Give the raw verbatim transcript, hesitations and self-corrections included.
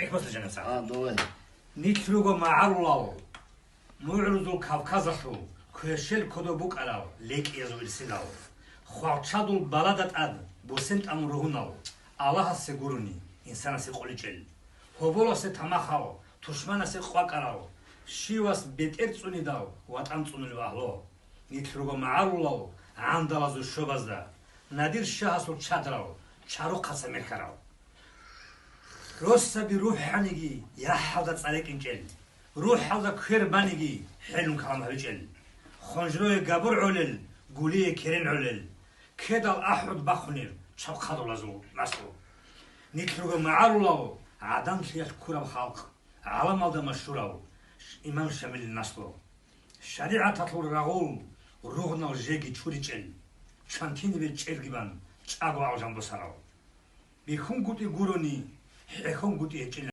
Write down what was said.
ГӀехӀбоса, жаниса. А, давай. Нилъ руго магӀарулал, мугӀрузул Кавказалъул, квешел кодоб букӀарал лекӀиязул ирсилал. Хвалчадул балада тӀад бусен тӀамун ругьунал, Аллагьасе гурони, инсанасе къуличӀел. Гьоболасе тамахал, тушманасе къвакӀарал, щивас бетӀер цӀунидал ватӀан цӀунулев агьлу. Нилъ руго магӀарулал гӀандалазул щобазда, Надир-шагьасул чадрал, чарухъаца мерхьарал. Росаби рухӀаниги яхӀалда цӀа рекӀинчӀел, рухӀалда квер баниги хӀелун калам гьабичӀел. Хонжрое габур гӀолел, гулие керен гӀолел, кедал ахӀурд бахунеб чабхъадулазул наслу. Нилъ руго магӀарулал гӀадамлъиялъ ккураб халкъ, гӀаламалда машгьурав имам Шамилил наслу. ШаригӀаталъул рагъул ругънал жеги чуричӀел, чантинибе чӀелги бан чӀаго алжан босарал. БихьунгутӀи гурони, хӀехьонгутӀи гьечӀел